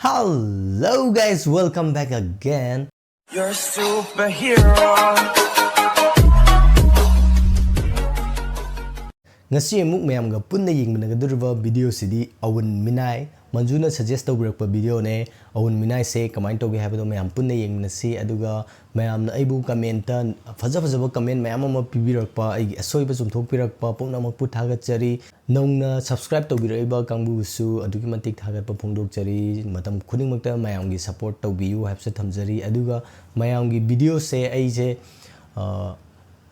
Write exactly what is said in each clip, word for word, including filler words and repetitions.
Hello guys, welcome back again. You're a superhero. ꯉꯁꯤ ꯑꯃꯨꯛ ꯃꯌꯥꯝꯒ ꯄꯨꯟꯅ ꯌꯦꯡꯃꯤꯟꯅꯒꯗꯧꯔꯤꯕ video ꯁꯤꯗꯤ ꯑꯋꯨꯟ ꯃꯤꯅꯥꯏ ꯃꯟꯖꯨꯅ suggest ꯇꯧꯕꯤꯔꯛꯄ video ꯅꯦ꯫ ꯑꯋꯨꯟ ꯃꯤꯅꯥꯏꯁꯦ ꯀꯃꯥꯏꯅ ꯇꯧꯒꯦ ꯍꯥꯏꯕꯗꯣ ꯃꯌꯥꯝ ꯄꯨꯟꯅ ꯌꯦꯡꯃꯤꯟꯅꯁꯤ꯫ ꯑꯗꯨꯒ ꯃꯌꯥꯝꯅ ꯑꯩꯕꯨ comment ꯇ ꯐꯖ ꯐꯖꯕ comment ꯃꯌꯥꯝ ꯑꯃ ꯄꯤꯕꯤꯔꯛꯄ, ꯑꯩꯒꯤ ꯑꯁꯣꯏꯕ ꯆꯨꯝꯊꯣꯛꯄꯤꯔꯛꯄ ꯄꯨꯝꯅꯃꯛꯄꯨ ꯊꯥꯒꯠꯆꯔꯤ꯫ ꯅꯧꯅ subscribe ꯇꯧꯕꯤꯔꯛꯏꯕ ꯀꯥꯡꯕꯨꯕꯨꯁꯨ ꯑꯗꯨꯛꯀꯤ ꯃꯇꯤꯛ ꯊꯥꯒꯠꯄ ꯐꯣꯡꯗꯣꯛꯆꯔꯤ꯫ ꯃꯇꯝ ꯈꯨꯗꯤꯡꯃꯛꯇ ꯃꯌꯥꯝꯒꯤ support ꯇꯧꯕꯤꯌꯨ ꯍꯥꯏꯕꯁꯦ ꯊꯝꯖꯔꯤ꯫ ꯑꯗꯨꯒ ꯃꯌꯥꯝꯒꯤ video ꯁꯦ ꯑꯩꯁꯦ, ꯑ,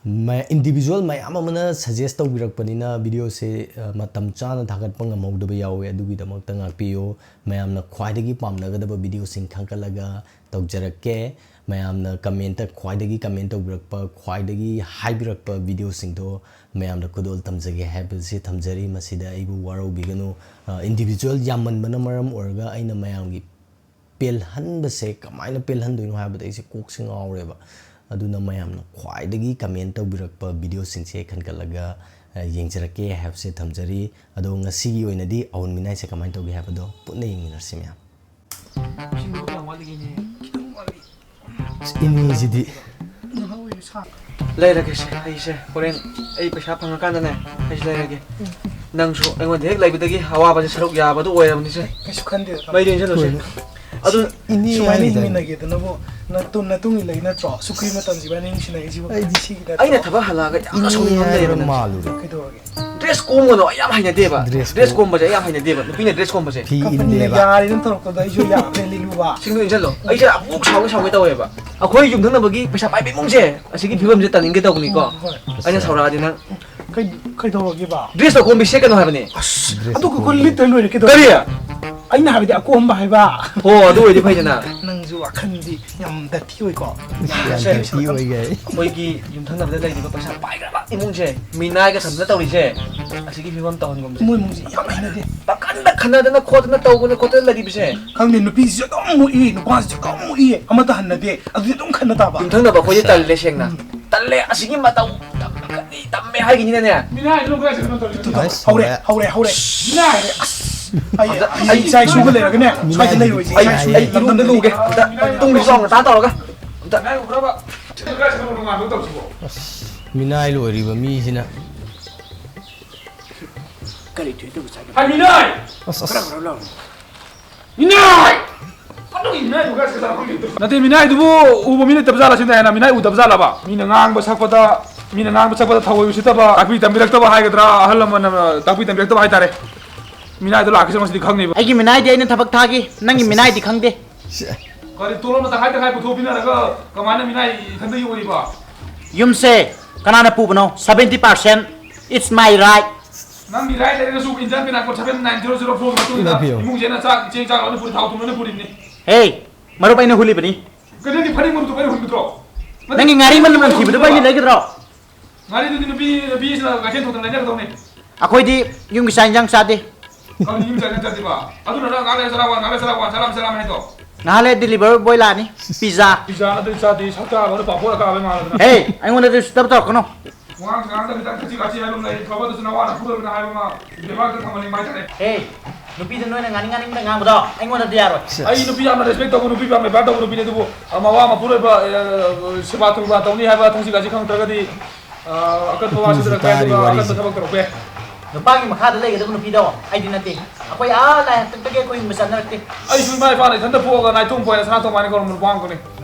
ꯃ-, individual ꯃꯌꯥꯝ ꯑꯃꯅ suggest ꯇꯧꯕꯤꯔꯛꯄꯅꯤꯅ video ꯁꯦ, ꯑ, ꯃꯇꯝ ꯆꯥꯅ ꯊꯥꯒꯠꯄ ꯉꯝꯍꯧꯗꯕ ꯌꯥꯎꯋꯦ꯫ ꯑꯗꯨꯒꯤꯗꯃꯛꯇ ꯉꯥꯛꯄꯤꯌꯨ꯫ ꯃꯌꯥꯝꯅ ꯈ꯭ꯋꯥꯏꯗꯒꯤ ꯄꯥꯝꯅꯒꯗꯕ video ꯁꯤꯡ ꯈꯟꯒꯠꯂꯒ ꯇꯧꯖꯔꯛꯀꯦ꯫ ꯃꯌꯥꯝꯅ comment ꯇ ꯈ꯭ꯋꯥꯏꯗꯒꯤ comment ꯇꯧꯕꯤꯔꯛꯄ, ꯈ꯭ꯋꯥꯏꯗꯒꯤ ꯍꯥꯏꯕꯤꯔꯛꯄ video ꯁꯤꯡꯗꯣ ꯃꯌꯥꯝꯗ ꯈꯨꯗꯣꯜ ꯇꯝꯖꯒꯦ ꯍꯥꯏꯕꯁꯤ ꯊꯝꯖꯔꯤ꯫ ꯃꯁꯤꯗ ꯑꯩꯕꯨ ꯋꯥꯔꯧꯕꯤꯒꯅꯨ꯫ ꯑ, individual ꯌꯥꯝꯃꯟꯕꯅ ꯃꯔꯝ ꯑꯣꯏꯔꯒ ꯑꯩꯅ ꯃꯌꯥꯝꯒꯤ ꯄꯦꯜꯍꯟꯕꯁꯦ ꯀꯃꯥꯏꯅ ꯄꯦꯜꯍꯟꯗꯣꯏꯅꯣ ꯍꯥꯏꯕꯗ ꯑꯩꯁꯦ ꯀꯣꯛꯁꯦ ꯉꯥꯎꯔꯦꯕ꯫ ꯑꯗꯨꯅ ꯃꯌꯥꯝꯅ ꯈ꯭ꯋꯥꯏꯗꯒꯤ comment ꯇꯧꯕꯤꯔꯛꯄ video ꯁꯤꯡꯁꯦ ꯈꯟꯒꯠꯂꯒ, ꯑ, ꯌꯦꯡꯖꯔꯛꯀꯦ ꯍꯥꯏꯕꯁꯦ ꯊꯝꯖꯔꯤ꯫ ꯑꯗꯣ ꯉꯁꯤꯒꯤ ꯑꯣꯏꯅꯗꯤ ꯑꯋꯨꯟ ꯃꯤꯅꯥꯏꯁꯦ ꯀꯃꯥꯏꯅ ꯇꯧꯒꯦ ꯍꯥꯏꯕꯗꯣ ꯄꯨꯟꯅ ꯌꯦꯡꯃꯤꯟꯅꯔꯁꯤ ꯃꯌꯥꯝ꯫ ꯏꯁ, ꯏꯅꯦꯁꯤꯗꯤ꯫ ꯂꯩꯔꯒꯦꯁꯦ, ꯑꯩꯁꯦ ꯍꯣꯔꯦꯟ ꯑꯩ ꯄꯩꯁꯥ ꯐꯪꯉꯀꯥꯟꯗꯅꯦ, ꯑꯩꯁꯦ ꯂꯩꯔꯒꯦ꯫ ꯅꯪꯁꯨ ꯑꯩꯉꯣꯟꯗ ꯍꯦꯛ ꯂꯩꯕꯗꯒꯤ ꯑꯋꯥꯕꯁꯦ ꯁꯔꯨꯛ ꯌꯥꯕꯗꯨ ꯑꯣꯏꯔꯕꯅꯤꯁꯦ꯫ ꯀꯩꯁꯨ ꯈꯟꯗꯦꯗ꯫ ꯃꯩꯗꯤ ꯏꯟꯁꯤꯜꯂꯨꯁꯦ꯫ ꯍꯣꯏ꯫ ꯑꯗꯨ ꯏꯅꯦ ꯁꯨꯃꯥꯏꯅ ꯍꯥꯏꯒꯗꯥꯏꯅꯦ? ꯍꯤꯡꯃꯤꯟꯅꯒꯦꯗꯅꯕꯨ ꯅꯇꯨꯡ, ꯅꯇꯨꯡ ꯏꯜꯂꯛꯏ ꯅꯠꯇ꯭ꯔꯣ? ꯁꯨꯈ꯭ꯔꯤ ꯃꯇꯝꯁꯤꯕꯥꯅꯤ ꯅꯨꯡꯁꯤꯅꯔꯤꯁꯤꯕꯨ꯫ ꯑꯩꯗꯤ ꯁꯤꯒꯤ ꯅꯠꯇ꯭ꯔꯣ? ꯑꯩꯅ ꯊꯕꯛ ꯍꯜꯂꯛꯑꯒ ꯌꯥꯝꯅ ꯏꯅꯦ ꯁꯥꯎꯅꯤꯡꯕ ꯑꯃ ꯍꯥꯏꯔ ꯂꯩꯔꯦꯕ ꯅꯪꯁꯦ꯫ ꯃꯥꯜꯂꯨꯔꯦ꯫ ꯀꯩꯗꯧꯔꯒꯦ? Dress ꯀꯣꯝꯕꯗꯣ ꯑꯩ ꯌꯥꯝ ꯍꯩꯅꯗꯦꯕ꯫ Dress dress ꯀꯣꯝ- ꯀꯣꯝꯕꯁꯦ ꯑꯩ ꯌꯥꯝ ꯍꯩꯅꯗꯦꯕ꯫ ꯅꯨꯄꯤꯅ dress ꯀꯣꯝꯕꯁꯦ꯫ ꯐꯤ company ꯅ ꯏꯟꯗꯦꯕ꯫ ꯌꯥꯔꯦꯅ ꯇꯧꯔꯛꯄꯗ ꯑꯩꯁꯨ ꯌꯥꯗ꯭ꯔꯦ ꯂꯤꯂꯨꯕ꯫ ꯁꯤꯡꯗꯣ ꯏꯟꯁꯤꯜꯂꯣ꯫ ꯑꯩꯁꯦ ꯑꯃꯨꯛ ꯁꯥꯎꯒꯦ ꯁꯥꯎꯒꯦ ꯇꯧꯋꯦꯕ꯫ ꯑꯩꯈꯣꯏ ꯌꯨꯝꯊꯪꯅꯕꯒꯤ ꯄꯩꯁꯥ ꯄꯥꯏꯕ ꯏꯃꯨꯡꯁꯦ ꯑꯁꯤꯒꯤ ꯐꯤꯕꯝꯁꯦ ꯇꯥꯅꯤꯡꯗꯦ ꯇꯧꯕꯅꯤꯀꯣ꯫ ꯍꯣꯏ꯫ ꯑꯩꯅ ꯁꯥꯎꯔꯛꯑꯗꯤ ꯅꯪ꯫ ꯀꯩ-, ꯀꯩꯗꯧꯔꯒꯦꯕ? Dress ꯇꯣ ꯀꯣꯝꯕꯤ ꯁꯦꯠꯀꯅꯣ ꯍꯥꯏꯕꯅꯦ꯫ ꯑꯁ, dress ꯑꯗꯨ ꯀꯣꯝꯕꯤ꯫ ꯈꯣꯏ ꯂꯤꯠꯇ ꯂꯣꯏꯔꯦ ꯀꯩꯗꯧꯔꯒꯦ? ꯀꯔꯤ? ꯑꯩꯅ ꯍꯥꯏꯕꯗꯤ ꯑꯀꯣꯝꯕ ꯍꯥꯏꯕ꯫ ꯍꯣ, ꯑꯗꯨ ꯑꯣꯏꯔꯗꯤ ꯐꯩꯗꯅ꯫ ꯅꯪꯁꯨ ꯋꯥꯈꯜꯗꯤ ꯌꯥꯝ dirty ꯑꯣꯏꯀꯣ꯫ ꯌꯥꯝ ꯁꯦ, dirty ꯑꯣꯏꯒꯦ꯫ ꯑꯩꯈꯣꯏꯒꯤ ꯌꯨꯝꯊꯪꯅꯕꯗ ꯂꯩꯔꯤꯕ ꯄꯩꯁꯥ ꯄꯥꯏꯈ꯭ꯔꯕ ꯏꯃꯨꯡꯁꯦ, ꯃꯤꯅꯥꯏꯒ ꯁꯝꯅ ꯇꯧꯔꯤꯁꯦ, ꯑꯁꯤꯒꯤ ꯐꯤꯕꯝ ꯇꯧꯍꯟꯒꯨꯝꯁꯦ꯫ ꯃꯣꯏ ꯏꯃꯨꯡꯁꯦ ꯌꯥꯝ ꯍꯩꯅꯗꯦ꯫ ꯄꯥꯈꯟꯗ ꯈꯟꯅꯗꯅ ꯈꯣꯠꯇꯅ ꯇꯧꯗꯅ ꯈꯣꯠꯇꯅ ꯂꯩꯔꯤꯕꯁꯦ꯫ ꯈꯪꯗꯦ, ꯅꯨꯄꯤꯁꯤꯁꯨ ꯑꯗꯨꯝ ꯃꯨꯛꯏ, ꯅꯨꯄꯥꯁꯤꯁꯨ ꯑꯗꯨꯝ ꯃꯨꯛꯏ, ꯑꯃꯠꯇ ꯍꯟꯅꯗꯦ꯫ ꯑꯗꯨꯗꯤ ꯑꯗꯨꯝ ꯈꯟꯅ ꯇꯥꯕ꯫ ꯌꯨꯝꯊꯪꯅꯕ ꯑꯩꯈꯣꯏꯗꯤ ꯇꯜꯂꯦ ꯁꯦꯡꯅ꯫ ꯎꯝ꯫ ꯇꯜꯂꯦ, ꯑꯁꯤꯒꯤ ꯃꯇꯧ ꯇꯝꯃꯒꯗꯤ ꯇꯝꯃꯦ ꯍꯥꯏꯒꯤꯅꯤꯅꯅꯦ꯫ ꯃꯤꯅꯥꯏ ꯅꯪ ꯀꯗꯥꯏ ꯆꯠꯈ꯭ꯔꯤꯅꯣ ꯇꯧꯔꯤꯁꯦ? ꯇꯨ, ꯇꯨ, ꯑꯁ, ꯍꯧꯔꯦ, ꯍꯧꯔꯦ꯫ ꯍꯧꯔꯦ, ꯍꯧꯔꯦ꯫ ꯃꯤꯅꯥꯏ ꯍꯥꯏꯔꯦ, ꯑꯁ꯫ ꯑꯩ, ꯑꯩ ꯏꯆꯥ ꯏꯁꯨꯒ ꯂꯩꯔꯒꯅꯦ, ꯁ꯭ꯋꯥꯏꯗ ꯂꯩꯔꯣꯏꯁꯦ꯫ ꯑꯩ, ꯑꯩ ꯏꯔꯨꯝꯗ ꯂꯨꯒꯦ꯫ ꯑꯝꯇ ꯇꯨꯝꯒꯤ ꯆꯥꯎꯅ ꯇꯥ ꯇꯧꯔꯒ꯫ ꯑꯝꯇ꯫ ꯃꯤꯅꯥꯏ ꯂꯣꯏꯔꯤꯕ ꯃꯤꯁꯤꯅ꯫ ꯀꯔꯤ ꯊꯣꯏꯗꯧꯕ ꯆꯥꯗꯕ? ꯍꯥꯏ, ꯃꯤꯅꯥꯏ! ꯑꯁ, ꯑꯁ꯫ ꯈꯔ ꯈꯔ ꯂꯥꯎ꯫ ꯃꯤꯅꯥꯏ! ꯑꯗꯨꯒꯤ ꯃꯤꯅꯥꯏꯗꯨ ꯀꯥꯏ ꯆꯠꯈ꯭ꯔꯕ ꯈꯪꯗꯦ꯫ ꯅꯠꯇꯦ, ꯃꯤꯅꯥꯏꯗꯨꯕꯨ ꯎꯕ ꯃꯤ ꯂꯩꯇꯕ ꯖꯥꯠꯂ ꯁꯤꯅꯦ ꯍꯥꯏꯅ, ꯃꯤꯅꯥꯏ ꯎꯗꯕ ꯖꯥꯠꯂꯕ? ꯃꯤꯅ ꯉꯥꯡꯕ ꯁꯛꯄꯗ, ꯃꯤꯅ ꯉꯥꯡꯕ ꯁꯛꯄꯗ ꯊꯑꯣꯏ ꯎꯁꯤꯠꯇꯕ, ꯇꯥꯛꯄꯤ ꯇꯝꯕꯤꯔꯛꯇꯕ ꯍꯥꯏꯒꯗ꯭ꯔꯥ, ꯑꯍꯜ ꯂꯃꯟꯅ ꯇꯥꯛꯄꯤ ꯇꯝꯕꯤꯔꯛꯇꯕ ꯍꯥꯏꯇꯥꯔꯦ꯫ ꯃꯤꯅꯥꯏꯗꯣ ꯂꯥꯛꯀꯦ ꯆꯪꯉꯁꯤꯗꯤ ꯈꯪꯅꯦꯕ꯫ ꯑꯩꯒꯤ ꯃꯤꯅꯥꯏꯗꯤ ꯑꯩꯅ ꯊꯕꯛ ꯊꯥꯒꯤ, ꯅꯪꯒꯤ ꯃꯤꯅꯥꯏꯗꯤ ꯈꯪꯗꯦ꯫ ꯀꯔꯤ ꯇꯣꯂꯣꯞꯅ ꯇꯪꯈꯥꯏ ꯇꯪꯈꯥꯏ ꯄꯨꯊꯣꯛꯄꯤꯅꯔꯒ ꯀꯃꯥꯏꯅ ꯃꯤꯅꯥꯏ ꯏꯊꯟꯗ ꯌꯣꯛꯏꯕ? ꯌꯨꯝꯁꯦ ꯀꯅꯥꯅ ꯄꯨꯕꯅꯣ? Seventy percent. It's my right. ꯅꯪꯒꯤ right ꯂꯩꯔꯒꯁꯨ Indian Penal Code seven nine zero zero four ꯒꯤ ꯃꯇꯨꯡ ꯏꯟꯅ ꯏꯃꯥ ꯐꯤꯌꯣ꯫ ꯏꯃꯨꯡꯁꯦ ꯅꯪ ꯆꯥꯛ, ꯆꯦꯡ ꯆꯥꯛ ꯂꯣꯏꯅ ꯄꯨꯔꯤ, ꯊꯥꯎ ꯊꯨꯝ ꯂꯣꯏꯅ ꯄꯨꯔꯤꯕꯅꯤ꯫ ꯍꯦ, ꯃꯔꯨꯞ ꯑꯩꯅ ꯍꯨꯜꯂꯤꯕꯅꯤ꯫ ꯀꯩꯅꯣꯒꯤ ꯐꯅꯦꯛ ꯃꯔꯨꯞꯇꯣ ꯑꯩꯅ ꯍꯨꯟꯒꯗ꯭ꯔꯣ? ꯅꯪꯒꯤ ꯉꯥꯔꯤ ꯃꯅꯝ ꯅꯝꯊꯤꯕꯗꯨꯕꯨ ꯑꯩꯅ ꯂꯩꯒꯗ꯭ꯔꯣ? ꯉꯥꯔꯤꯗꯨꯗꯤ ꯅꯨꯄꯤ, ꯅꯨꯄꯤꯁꯤꯅ ꯀꯩꯊꯦꯜ ꯊꯣꯛꯇꯅ ꯂꯩꯅꯒꯗꯧꯅꯤ꯫ ꯑꯩꯈꯣꯏꯗꯤ ꯌꯨꯝꯒꯤ ꯆꯥꯛ ꯏꯟꯁꯥꯡ ꯆꯥꯗꯦ꯫ ꯀꯔꯤ ꯌꯨꯝ ꯆꯥꯛ ꯏꯟꯁꯥꯡ ꯆꯥꯗꯦꯕ? ꯑꯗꯨꯅ ꯅꯪ ꯉꯥꯏꯍꯥꯛ ꯂꯩꯔ ꯆꯔꯥ ꯋꯥꯟ, ꯉꯥꯏꯍꯥꯛ ꯂꯩꯔ ꯆꯔꯥ ꯋꯥꯟ, ꯆꯔꯥ ꯋꯥꯟ, ꯆꯔꯥ ꯋꯥꯟ ꯍꯥꯏꯗꯣ? ꯉꯥꯏꯍꯥꯛ ꯂꯩꯔ delivery boy ꯂꯥꯛꯑꯅꯤ꯫ Pizza꯫ Pizza ꯅꯠꯇ꯭ꯔꯗꯤ ꯆꯥꯗꯦ, ꯁꯛꯇꯥ ꯑꯃꯅ ꯄꯥꯐꯣꯔ ꯑꯀꯥꯕꯩ ꯃꯥꯜꯂꯗꯅ꯫ ꯍꯦ, ꯑꯩꯉꯣꯟꯗꯗꯤ ꯎꯁꯤꯠꯇꯕ ꯇꯧꯔꯛꯀꯅꯨ꯫ ꯋꯥꯉꯥꯡ ꯁꯉꯥꯡꯗ ꯈꯤꯇꯪ ꯊꯛꯁꯤ ꯈꯥꯁꯤ ꯍꯥꯏꯕ ꯑꯃ ꯂꯩ, ꯊꯕꯛꯇꯁꯨ ꯅꯋꯥꯅ ꯐꯨꯔꯣꯏꯕꯅ ꯍꯥꯏꯕ ꯑꯃ ꯕꯦꯕꯥꯔꯗ ꯊꯝꯍꯟꯅꯤꯡꯕ ꯍꯥꯏꯇꯥꯔꯦ꯫ ꯍꯦ, ꯅꯨꯄꯤꯗ ꯅꯣꯏꯅ ꯉꯥꯡꯅꯤꯡ ꯉꯥꯡꯅꯤꯡꯗ ꯉꯥꯡꯕꯗꯣ ꯑꯩꯉꯣꯟꯗꯗꯤ ꯌꯥꯔꯣꯏ꯫ ꯑꯩ ꯅꯨꯄꯤ ꯌꯥꯝꯅ respect ꯇꯧꯕ, ꯅꯨꯄꯤ ꯌꯥꯝꯅ ꯚꯦꯕꯥꯔ ꯇꯧꯕ ꯅꯨꯄꯤꯅꯦ, ꯑꯗꯨꯕꯨ ꯑ, ꯃꯋꯥ ꯃꯄꯨꯔꯣꯏꯕ, ꯑ, ꯁꯦꯕꯥ ꯊꯧꯕꯥ ꯇꯧꯅꯤ ꯍꯥꯏꯕ ꯊꯛꯁꯤ ꯈꯥꯁꯤ ꯈꯪꯗ꯭ꯔꯒꯗꯤ, ꯑ, ꯑꯀꯟꯕ ꯋꯥ ꯁꯤꯗꯔꯛꯄ ꯌꯥꯏ, ꯑꯗꯨꯒ ꯑꯀꯟꯕ ꯊꯕꯛ ꯇꯧꯔꯛꯄ ꯌꯥꯏ꯫ ꯅꯨꯄꯥꯒꯤ ꯃꯈꯥꯗ ꯂꯩꯒꯗꯕ ꯅꯨꯄꯤꯗꯣ ꯑꯩꯗꯤ ꯅꯠꯇꯦ꯫ ꯑꯩꯈꯣꯏ ꯑꯥ ꯂꯥꯏ ꯍꯥꯛꯇꯛꯇꯒꯤ ꯑꯩꯈꯣꯏ ꯌꯨꯝꯗ ꯆꯠꯅꯔꯛꯇꯦ꯫ ꯑꯩꯁꯨ ꯏꯃꯥ ꯏꯄꯥꯅ ꯏꯊꯟꯇ ꯄꯣꯛꯑꯒ ꯅꯥꯏꯇꯣꯝ ꯄꯣꯛꯑꯦ, ꯁꯅꯥꯇꯣꯝꯕ ꯍꯥꯏꯅ ꯀꯧꯔꯝꯕ ꯅꯨꯄꯥ ꯑꯃꯈꯛꯅꯤ꯫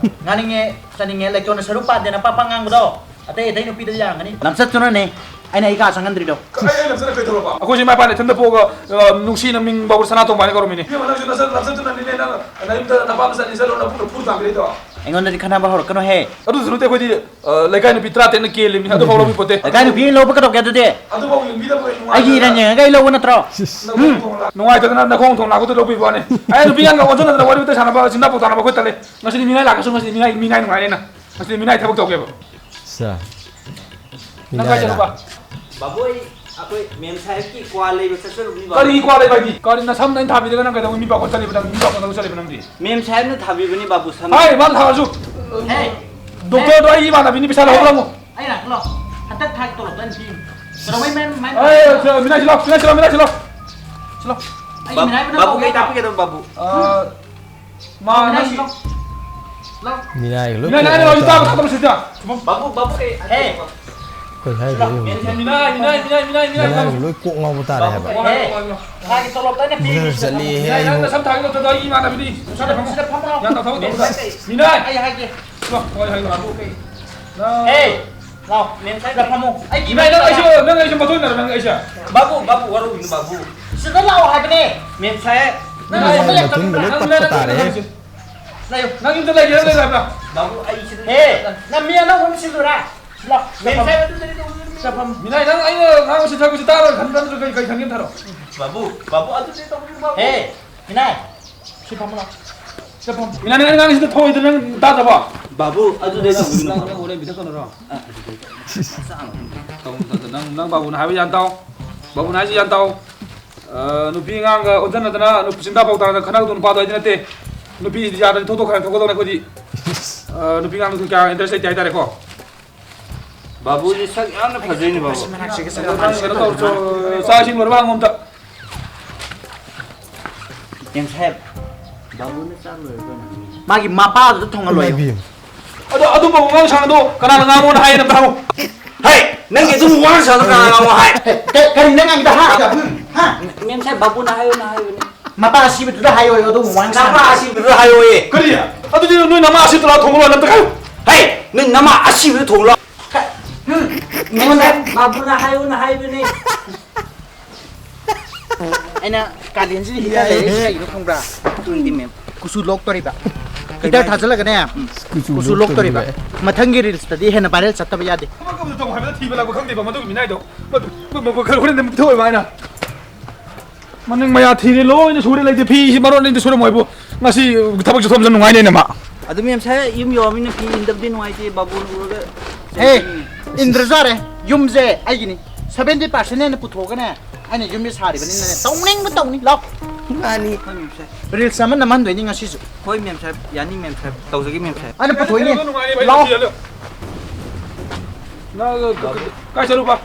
ꯉꯥꯡꯅꯤꯡꯉꯦ, ꯆꯠꯅꯤꯡꯉꯦ, ꯂꯩꯇꯣꯟꯗ ꯁꯔꯨ ꯄꯥꯟꯗꯦꯅ ꯄꯥꯛ ꯄꯥꯛ ꯉꯥꯡꯕꯗꯣ ꯑꯇꯩ ꯑꯇꯩ ꯅꯨꯄꯤꯗꯗꯤ ꯌꯥꯔꯝꯒꯅꯤ꯫ ꯂꯝꯆꯠꯇꯨꯅꯅꯦ ꯑꯩꯅ ꯑꯩ ꯀꯥ ꯆꯪꯍꯟꯗ꯭ꯔꯤꯗꯣ꯫ ꯑꯩ, ꯑꯩ ꯂꯝꯆꯠꯅ ꯀꯩ ꯇꯧꯔꯕ? ꯑꯩꯈꯣꯏꯁꯨ ꯏꯃꯥ ꯏꯄꯥꯅ ꯏꯊꯟꯇ ꯄꯣꯛꯑꯒ, ꯑ, ꯅꯨꯡꯁꯤꯅ ꯃꯤꯡ ꯐꯥꯎꯕ ꯁꯅꯥꯇꯣꯝꯕ ꯍꯥꯏꯅ ꯀꯧꯔꯝꯃꯤꯅꯤ꯫ ꯏꯕꯦꯝꯃ, ꯅꯪꯁꯨ ꯅꯆꯠ-, ꯅꯆꯠꯇꯨꯅꯅꯤꯅꯦ, ꯅꯪ ꯅꯌꯨꯝꯗ ꯅꯄꯥꯝꯗ ꯆꯠꯅꯤ ꯆꯠꯂꯣ, ꯅꯕꯨꯡꯅ ꯐꯨ ꯊꯥꯡꯈ꯭ꯔꯤꯗꯣ꯫ ꯑꯩꯉꯣꯟꯗꯗꯤ ꯈꯠꯅꯕ ꯍꯧꯔꯛꯀꯅꯨꯍꯦ꯫ ꯑꯗꯨꯁꯨ ꯅꯠꯇꯦ, ꯑꯩꯈꯣꯏꯗꯤ, ꯑ, ꯂꯩꯀꯥꯏ ꯅꯨꯄꯤ ꯇꯔꯥꯇꯔꯦꯠꯅ ꯀꯦꯜꯂꯤꯕꯅꯤ, ꯑꯗꯨꯐꯥꯎ ꯂꯧꯕꯤ ꯄꯣꯠꯇꯦ꯫ ꯂꯩꯀꯥꯏ ꯅꯨꯄꯤ ꯂꯧꯕ ꯀꯩꯗꯧꯒꯦ ꯑꯗꯨꯗꯤ? ꯑꯗꯨꯐꯥꯎ ꯌꯦꯡꯕꯤꯗꯕ ꯅꯨꯡꯉꯥꯏꯇꯗꯅ꯫ ꯑꯩꯒꯤ ꯏꯔꯟ ꯌꯦꯡꯉꯒ ꯑꯩ ꯂꯧꯕ ꯅꯠꯇ꯭ꯔꯣ? ꯅꯕꯨꯡ ꯍꯨꯝ꯫ ꯊꯣꯡ ꯂꯥꯛ-, ꯅꯨꯡꯉꯥꯏꯇꯗꯅ ꯅꯈꯣꯡ ꯊꯣꯡ ꯂꯥꯛꯄꯗꯨ ꯂꯧꯕꯤꯕ ꯋꯥꯅꯤ꯫ ꯑꯩ ꯅꯨꯄꯤ ꯑꯉꯥꯡꯒ ꯑꯣꯟꯁꯤꯟꯅꯗꯅ ꯋꯥꯔꯤ ꯋꯥꯇꯥꯏ ꯁꯥꯟꯅꯕ, ꯆꯤꯟꯗꯥ ꯄꯥꯎ ꯇꯥꯅꯕ ꯑꯩꯈꯣꯏ ꯇꯜꯂꯦ꯫ ꯉꯁꯤꯗꯤ ꯃꯤꯅꯥꯏ ꯂꯥꯛꯀꯁꯨ, ꯉꯁꯤꯗꯤ ꯃꯤꯅꯥꯏ, ꯃꯤꯅꯥꯏ ꯅꯨꯡꯉꯥꯏꯔꯦꯅ꯫ ꯉꯁꯤꯗꯤ ꯃꯤꯅꯥꯏ ꯊꯕꯛ ꯇꯧꯒꯦꯕ꯫ ꯑꯠꯆꯥ꯫ ꯅꯪ ꯀꯥꯏ ꯃꯤꯅꯥꯏꯔꯥ? ꯆꯠꯂꯨꯕ? ꯕꯥꯕꯨ, ꯑꯩ, ꯑꯩꯈꯣꯏ ꯃꯦꯝ ꯁꯥꯍꯦꯕꯀꯤ ꯀ꯭ꯋꯥ ꯂꯩꯕ ꯆꯠꯆꯔꯨꯕꯅꯤ, ꯕꯥꯕꯨ꯫ ꯀꯔꯤ ꯀ꯭ꯋꯥ ꯂꯩꯕ ꯍꯥꯏꯗꯤ? ꯀꯔꯤ ꯅꯁꯝ ꯑꯩꯅ ꯊꯥꯕꯤꯔꯒ ꯅꯪ ꯀꯩꯗꯧꯕ ꯃꯤ ꯄꯥꯎ ꯆꯠꯂꯤꯕ, ꯅꯪ ꯃꯤ ꯄꯥꯎ ꯆꯠꯂꯤꯕ ꯅꯪꯗꯤ? ꯃꯦꯝ ꯁꯥꯍꯦꯕꯅ ꯊꯥꯕꯤꯕꯅꯤ, ꯕꯥꯕꯨ, ꯁꯝ꯫ ꯍꯥꯏ, ꯃꯥꯅ ꯊꯥꯔꯁꯨ꯫ ꯍꯦ꯫ ꯗꯣꯛꯇꯔꯗꯣ ꯑꯩꯒꯤ ꯏꯃꯥꯟꯅꯕꯤꯅꯤ, ꯄꯩꯁꯥ ꯂꯧꯍꯧꯔꯝꯃꯣ꯫ ꯑꯩ ꯂꯥꯛꯀꯦ ꯂꯥꯎ꯫ ꯍꯟꯗꯛ ꯊꯥꯒꯤ ꯇꯣꯂꯣꯞꯇ ꯑꯩꯅ ꯄꯤꯔꯤꯅꯤ꯫ ꯀꯩꯗꯧꯕꯩ ꯃꯦꯝ, ꯃꯦꯝ? ꯑꯦ, ꯁꯤ, ꯃꯤꯅꯥꯏ ꯁꯤ ꯂꯥꯎ, ꯃꯤꯅꯥꯏ ꯁꯤ ꯂꯥꯎ, ꯃꯤꯅꯥꯏ ꯁꯤ ꯂꯥꯎ꯫ ꯁꯤ ꯂꯥꯎ꯫ ꯑꯩꯒꯤ ꯃꯤꯅꯥꯏꯕꯨ ꯅꯪ ꯕꯥꯕꯨ, ꯀꯧꯒꯦ ꯀꯩ ꯍꯥꯏꯕ? ꯇꯥꯛꯄꯤꯒꯗꯕ, ꯕꯥꯕꯨ? ꯑ, ꯃꯥ, ꯃꯤꯅꯥꯏ ꯅꯪ ꯁꯤꯜꯂꯣ꯫ ꯂꯥꯎ꯫ ꯃꯤꯅꯥꯏ ꯂꯣꯏ ꯃꯤꯅꯥꯏ, ꯀꯣꯛ ꯅꯪ ꯉꯥꯎꯕ ꯇꯥꯔꯦ꯫ ꯇꯥꯕ ꯊꯥꯗꯣꯛꯑꯁꯤ ꯁꯤꯗ꯫ ꯕꯥꯕꯨ, ꯕꯥꯕꯨ ꯀꯩ ꯍꯦ꯫ ꯀꯩ ꯍꯥꯏꯔꯤꯒꯦ ꯑꯩ ꯍꯧꯖꯤꯛ? ꯃꯤꯅꯥꯏ, ꯃꯤꯅꯥꯏ, ꯃꯤꯅꯥꯏ, ꯃꯤꯅꯥꯏ, ꯃꯤꯅꯥꯏ, ꯃꯤꯅꯥꯏ꯫ ꯃꯤꯅꯥꯏ ꯂꯣꯏ ꯀꯣꯛ ꯉꯥꯎꯕ ꯇꯥꯔꯦ ꯍꯥꯏꯕ꯫ ꯍꯦ꯫ ꯃꯥꯒꯤ ꯇꯣꯂꯣꯞꯇ ꯑꯩꯅ ꯄꯤꯔꯤꯁꯤꯗ ꯃꯤꯅꯥꯏ ꯐꯝꯃꯣ꯫ ꯆꯠꯂꯦꯍꯦ ꯃꯤꯅꯥꯏ, ꯅꯪ ꯑꯩꯕꯨ꯫ ꯅꯁꯝ ꯊꯥꯒꯦ ꯇꯧꯗ꯭ꯔꯗꯤ ꯑꯩ ꯏꯃꯥꯟꯅꯕꯅꯤ꯫ ꯁꯤꯗ ꯐꯝꯃꯣ꯫ ꯁꯤꯗ ꯐꯝꯃꯣ꯫ ꯒ꯭ꯌꯥꯟ ꯇꯥꯊꯣꯛꯑꯣ, ꯇꯧꯗ꯭ꯔꯗꯤ꯫ ꯃꯤꯅꯥꯏ꯫ ꯑꯩ ꯍꯥꯏꯒꯦ꯫ ꯂꯥꯎ, ꯍꯣꯏ, ꯍꯣꯏ, ꯂꯥꯎ꯫ ꯕꯥꯕꯨ ꯀꯩ? ꯂꯥꯎ꯫ ꯍꯦ꯫ ꯂꯥꯎ, ꯃꯦꯝ ꯁꯥꯍꯦꯕ꯫ ꯁꯤꯗ ꯐꯝꯃꯣ꯫ ꯑꯩ ꯏꯃꯥꯏ, ꯅꯪ ꯑꯩꯁꯨ, ꯅꯪ ꯑꯩꯁꯨ ꯃꯇꯨꯡ ꯏꯟꯅꯔꯣ, ꯅꯪ ꯑꯩꯁꯦ꯫ ꯕꯥꯕꯨ, ꯕꯥꯕꯨ, ꯋꯥꯔꯧꯕꯤꯅꯨ, ꯕꯥꯕꯨ꯫ ꯁꯤꯗ ꯂꯥꯛꯑꯣ ꯍꯥꯏꯕꯅꯦ꯫ ꯃꯦꯝ ꯁꯥꯍꯦꯕ꯫ ꯅꯪ ꯅꯪ ꯑꯁꯣꯝꯗ ꯂꯦꯞꯇꯣ ꯃꯊꯨꯟꯒ ꯂꯣꯏ ꯅꯪ ꯄꯠꯄ ꯅꯪ ꯇꯥꯔꯦꯍꯦ꯫ ꯅꯪ ꯂꯩꯌꯨ꯫ ꯅꯪ ꯌꯨꯝꯗ ꯂꯩꯒꯦꯔꯥ ꯂꯩꯔꯣꯏ ꯍꯥꯏꯕ꯭ꯔꯥ? ꯕꯥꯕꯨ, ꯑꯩ ꯁꯤꯗ ꯍꯦ, ꯂꯩꯇꯦ꯫ ꯅꯪ ꯃꯤ ꯑꯅꯧꯕ ꯑꯃ ꯁꯤꯜꯂꯨꯔꯥ? ꯁꯤꯗ ꯂꯥꯛꯑꯣ꯫ ꯃꯦꯝ ꯁꯥꯍꯦꯕ, ꯑꯗꯨꯗꯗꯤ ꯇꯧꯕꯤꯒꯅꯨ꯫ ꯁꯤꯗ ꯐꯝ꯫ ꯃꯤꯅꯥꯏ, ꯅꯪ ꯑꯩꯅ ꯉꯥꯡꯕꯁꯤ ꯊꯛꯄꯁꯤ ꯇꯥꯔꯣꯏ ꯈꯟꯕ꯭ꯔꯥ ꯅꯠꯇ꯭ꯔꯒ ꯀꯩ, ꯀꯩ ꯈꯟꯒꯦꯅ ꯊꯥꯔꯣ? ꯕꯥꯕꯨ, ꯕꯥꯕꯨ, ꯑꯗꯨꯗꯤ ꯇꯧꯕꯤꯒꯅꯨ, ꯕꯥꯕꯨ꯫ ꯍꯦ, ꯃꯤꯅꯥꯏ꯫ ꯁꯤ ꯐꯝꯃꯨ ꯂꯥꯎ꯫ ꯁꯤ ꯐꯝꯃꯨ꯫ ꯃꯤꯅꯥꯏ, ꯅꯪ ꯑꯉꯥꯡꯁꯤꯗ ꯊꯧꯑꯣꯏꯗ ꯅꯪ ꯇꯥꯗꯕ? ꯕꯥꯕꯨ, ꯑꯗꯨꯗꯤ ꯅꯪ, ꯇꯧꯕꯤꯒꯅꯨ, ꯅꯪ, ꯕꯥꯕꯨ꯫ ꯅꯪ ꯍꯣꯔꯦꯟ ꯄꯤꯊꯛꯀꯅꯨꯔꯣ? ꯑ, ꯇꯧ, ꯇꯧ, ꯇꯧ, ꯅꯪ, ꯅꯪ ꯕꯥꯕꯨꯅ ꯍꯥꯏꯕ ꯒ꯭ꯌꯥꯟ ꯇꯥꯎ꯫ ꯕꯥꯕꯨꯅ ꯍꯥꯏꯁꯤ ꯒ꯭ꯌꯥꯟ ꯇꯥꯎ꯫ ꯑ, ꯅꯨꯄꯤ ꯑꯉꯥꯡꯒ ꯑꯣꯟꯁꯤꯟꯅꯗꯅ, ꯅꯨꯄꯤ ꯆꯤꯟꯗꯥ ꯄꯥꯎ ꯇꯥꯗꯅ ꯈꯠꯅꯒꯗꯧꯕ ꯅꯨꯄꯥꯗꯣ ꯑꯩꯗꯤ ꯅꯠꯇꯦ꯫ ꯅꯨꯄꯤ ꯌꯥꯗ꯭ꯔꯗꯤ ꯊꯣꯛꯇꯣꯛꯈ꯭ꯔꯦ, ꯊꯣꯛꯀꯗꯧꯅꯦ ꯑꯩꯈꯣꯏꯗꯤ꯫ ꯑ, ꯅꯨꯄꯤ ꯑꯉꯥꯡꯗꯁꯨ ꯀꯌꯥ interest ꯂꯩꯇꯦ ꯍꯥꯏꯇꯥꯔꯦꯀꯣ꯫ ꯕꯥꯕꯨꯁꯤ ꯁꯛ ꯌꯥꯝꯅ ꯐꯖꯩꯅꯦ, ꯕꯥꯕꯨ꯫ ꯃꯅꯥꯛꯁꯤꯒ ꯆꯠꯂꯒ ꯅꯪ ꯀꯩꯅꯣ ꯇꯧꯔꯣ, ꯆꯥꯛ ꯏꯁꯤꯡ ꯂꯣꯏꯔꯕ ꯍꯪꯉꯣ ꯑꯝꯇ꯫ ꯃꯦꯝ ꯁꯥꯍꯦꯕ, ꯕꯥꯕꯨꯅ ꯆꯥꯛ ꯂꯣꯏꯔꯕ꯭ꯔꯣ ꯅꯪ? ꯃꯥꯒꯤ ꯃꯄꯥꯗꯨꯗ ꯊꯣꯡꯍꯜꯂꯣ ꯏꯃꯥ ꯍꯥꯏꯌꯨ꯫ ꯏꯕꯦꯝꯃ꯫ ꯑꯗꯣ ꯑꯗꯨꯝꯕ ꯋꯥꯉꯥꯡ ꯁꯥꯉꯥꯡꯗꯣ ꯀꯅꯥꯅ ꯉꯥꯡꯉꯣꯅ ꯍꯥꯏ ꯑꯝꯇ ꯍꯥꯏꯌꯨ꯫ ꯍꯩ! ꯅꯪꯒꯤ ꯑꯗꯨꯝ ꯋꯥꯉꯥꯡ ꯁꯥꯉꯥꯡꯗꯣ ꯀꯅꯥꯅ ꯉꯥꯡꯉꯣ ꯍꯥꯏ? ꯀ-, ꯀꯔꯤ ꯅꯪ ꯉꯥꯡꯉꯤꯗꯣ ꯍꯥ? ꯍꯥ? ꯃꯦꯝ ꯁꯥꯍꯦꯕ, ꯕꯥꯕꯨꯅ ꯍꯥꯏꯌꯨꯅ ꯍꯥꯏꯕꯅꯦ꯫ ꯃꯄꯥ ꯑꯁꯤꯕꯗꯨꯗ ꯍꯥꯏꯌꯣ, ꯑꯗꯨꯒꯨꯝꯕ ꯋꯥꯉꯥꯡ ꯅꯃꯥ ꯁꯥꯉꯥꯡ꯫ ꯑꯁꯤꯕꯗꯨꯗ ꯍꯥꯏꯌꯣꯌꯦ꯫ ꯀꯔꯤ? ꯑꯗꯨꯗꯤ ꯅꯣꯏ ꯅꯃꯥ ꯑꯁꯤꯕꯗꯨ ꯂꯥꯛ ꯊꯣꯡꯉꯨ ꯂꯥꯎ, ꯑꯝꯇ ꯍꯥꯏꯌꯨ꯫ ꯍꯩ! ꯅꯣꯏ ꯅꯃꯥ ꯑꯁꯤꯕꯗꯨ ꯊꯣꯡꯉꯨ ꯂꯥꯎ꯫ ꯎꯝ, ꯃꯦꯝ ꯁꯥꯍꯦꯕ, ꯕꯥꯕꯨꯅ ꯍꯥꯏꯌꯨꯅ ꯍꯥꯏꯕꯅꯦ꯫ ꯑꯩꯅ ꯀꯥꯂꯦꯟꯁꯤꯗ heater ꯂꯩꯔꯛꯏꯁꯦ ꯀꯩꯒꯤꯅꯣ ꯈꯪꯕ꯭ꯔꯥ? ꯈꯪꯗꯦ, ꯃꯦꯝ꯫ ꯀꯨꯆꯨ ꯂꯣꯛꯇꯣꯔꯤꯕ꯫ Heater ꯍꯥꯏꯁꯦ? ꯊꯥꯖꯤꯜꯂꯒꯅꯦ, ꯎꯝ꯫ ꯀꯨꯆꯨ ꯀꯨꯆꯨ ꯂꯣꯛꯇꯣꯔꯤꯕ꯫ ꯂꯣꯛꯇꯣꯔꯤꯕ꯫ ꯃꯊꯪꯒꯤ reels ꯇꯗꯤ ꯍꯦꯟꯅ viral ꯆꯠꯇꯕ ꯌꯥꯗꯦ꯫ ꯊꯕꯛ ꯑꯃꯗ ꯇꯧ ꯍꯥꯏꯕꯗ ꯊꯤꯕ ꯂꯥꯛꯄ ꯈꯪꯗꯦꯕ ꯃꯗꯨꯒꯤ ꯃꯤꯅꯥꯏꯗꯣ꯫ ꯃ-, ꯃ-, ꯃ-, ꯃ-, ꯍꯣꯔꯦꯟ ꯑꯗꯨꯝ ꯄꯤꯊꯣꯛꯑꯣꯏꯕ ꯑꯩꯅ꯫ ꯃꯅꯤꯡ ꯃꯌꯥ ꯊꯤꯔꯦ, ꯂꯣꯏꯅ ꯁꯨꯔꯦ, ꯂꯩꯇꯦ꯫ ꯐꯤꯁꯤ ꯃꯔꯣꯟ ꯑꯝꯇ ꯁꯨꯔꯝꯃꯣꯏꯕꯨ꯫ ꯉꯁꯤ ꯊꯕꯛ ꯆꯠꯊꯣꯛꯑꯝꯕꯁꯨ ꯅꯨꯡꯉꯥꯏꯅꯦꯅꯦ ꯃꯥ꯫ ꯑꯗꯨ ꯃꯦꯝ ꯁꯥꯍꯦꯕ, ꯌꯨꯝ ꯌꯧꯔꯃꯤꯅ ꯐꯤ ꯏꯟꯗꯕꯗꯤ ꯅꯨꯡꯉꯥꯏꯇꯦ, ꯕꯥꯕꯨꯅ ꯎꯔꯒ ꯍꯦ, ꯆꯩꯔꯛꯀꯅꯤ꯫ ꯏꯟꯗ꯭ꯔꯖꯥꯔꯦ꯫ ꯌꯨꯝꯁꯦ ꯑꯩꯒꯤꯅꯤ꯫ Seventy percent ꯍꯦꯟꯅ ꯄꯨꯊꯣꯛꯑꯒꯅꯦ, ꯑꯩꯅ ꯌꯨꯝꯁꯦ ꯁꯥꯔꯤꯕꯅꯤꯅꯅꯦ, ꯇꯧꯅꯤꯡꯕ ꯇꯧꯅꯤ꯫ ꯂꯥꯎ꯫ ꯃꯥꯅꯤ꯫ ꯍꯣꯏ, ꯃꯦꯝ ꯁꯥꯍꯦꯕ꯫ Reels ꯑꯃ ꯅꯝꯍꯟꯗꯣꯏꯅꯤ ꯉꯁꯤꯁꯨ꯫ ꯍꯣꯏ, ꯃꯦꯝ ꯁꯥꯍꯦꯕ꯫ ꯌꯥꯅꯤ, ꯃꯦꯝ ꯁꯥꯍꯦꯕ꯫ ꯇꯧꯖꯒꯦ, ꯃꯦꯝ ꯁꯥꯍꯦꯕ꯫ ꯑꯩꯅ ꯄꯨꯊꯣꯛꯏꯅꯦ꯫ ꯅꯨꯡꯉꯥꯏꯔꯦ, ꯂꯥꯎ꯫ ꯅꯪ ꯀꯥꯏ ꯆꯠꯂꯨꯕ?